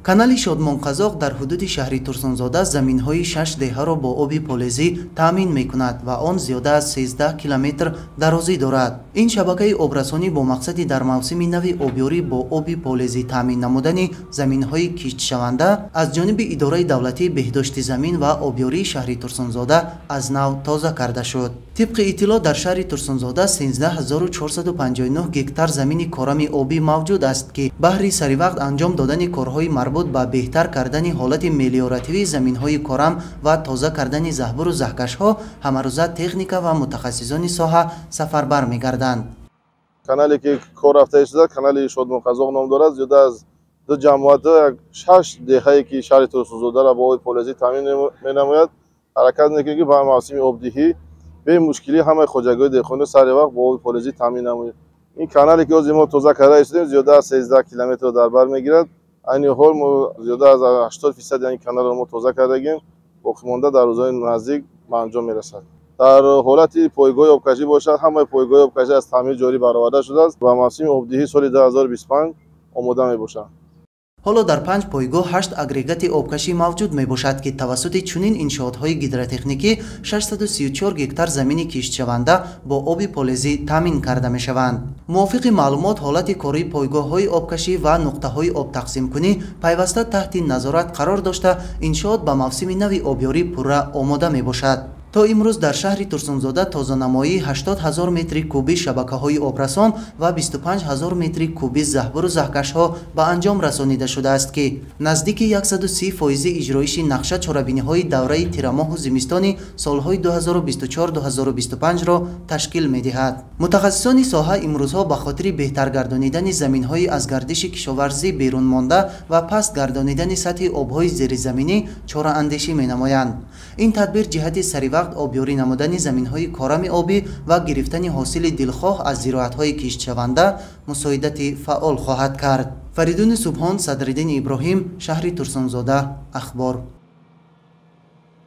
Канали Шодмон-Қазоқ дар ҳудуди шаҳри Турсунзода заминҳои 6 деҳаро бо оби полезӣ таъмин мекунад ва он зиёда аз 13 километр дарозӣ дорад. Ин шабакаи обрасонӣ бо мақсади дар мавсими нави обёрӣ бо оби полезӣ таъмин намудани заминҳои киштшаванда аз ҷониби Идораи давлатии беҳдошти замин ва обёрии шаҳри Турсунзода аз нав тоза карда шуд. Тибқи иттилоъ, дар шаҳри Турсунзода 13459 гектар замини корами обӣ мавҷуд аст, ки баҳри саривақт анҷом додани корҳои марбут ба беҳтар кардани ҳолати мелиоративии заминҳои корам ва тоза кардани заҳбуру заҳкашҳо ҳамарӯза техника ва мутахассисони соҳа сафарбар мегарданд. Канале ки кор рафта истодааст, канали Шодмон-Қазоқ ном дорад. Зиёда аз ду ҷамоата 6 деҳае ки шаҳри Турсунзодаро бо оби полезӣ таъмин менамояд. Ҳаракат мекунем, ки ба мавсими обдиҳӣ бемушкилӣ ҳамаи хоҷагиҳои деҳқонӣ сари вақт бо оби полезӣ таъмин намоем. Ин канале ки ҳозир мо тоза карда истодем, зиёда аз 13 километрро дар бар мегирад. Айни ҳол мо зиёда аз 80% ин каналро мо тоза кардагим, боқимонда дар рӯзҳои наздик ба анҷом мерасад. Дар ҳолати пойгоҳи обкашӣ бошад, ҳамаи пойгоҳи обкашӣ аз таъмир ҷорӣ бароварда шудааст ва мавсими обдиҳии соли 2025 омода мебошанд. Ҳоло дар 5 пойгоҳ 8 агрегати обкашӣ мавҷуд мебошад, ки тавассути чунин иншоотҳои гидротехникӣ 634 гектар замини киштшаванда бо оби полезӣ таъмин карда мешаванд. Мувофиқи маълумот, ҳолати кории пойгоҳҳои обкашӣ ва нуқтаҳои обтақсимкунӣ пайваста таҳти назорат қарор дошта, иншоот ба мавсими нави обёрӣ пурра омода мебошад. То имрӯз дар шаҳри Турсунзода тозанамоии 80 ҳазор метри кубӣ шабакаҳои обрасон ва 25 ҳазор метри кубӣ заҳбуру заҳкашҳо ба анҷом расонида шудааст, ки наздики 130% иҷроиши нақша чорабиниҳои давраи тирамоҳу зимистони солҳои 2024-2025-ро ташкил медиҳад. Мутахассисони соҳа имрӯзҳо ба хотири беҳтар гардонидани заминҳои аз гардиши кишоварзӣ берун монда ва паст гардонидани сатҳи обҳои зеризаминӣ чораандешӣ менамоянд. Ин тадбир ҷиҳати саривақт обёрӣ намудани заминҳои корами обӣ ва гирифтани ҳосили дилхоҳ аз зироатҳои киштшаванда мусоидати фаъол хоҳад кард. Фаридуни Субҳон, Садриддини Иброҳим, шаҳри Турсунзода, Ахбор.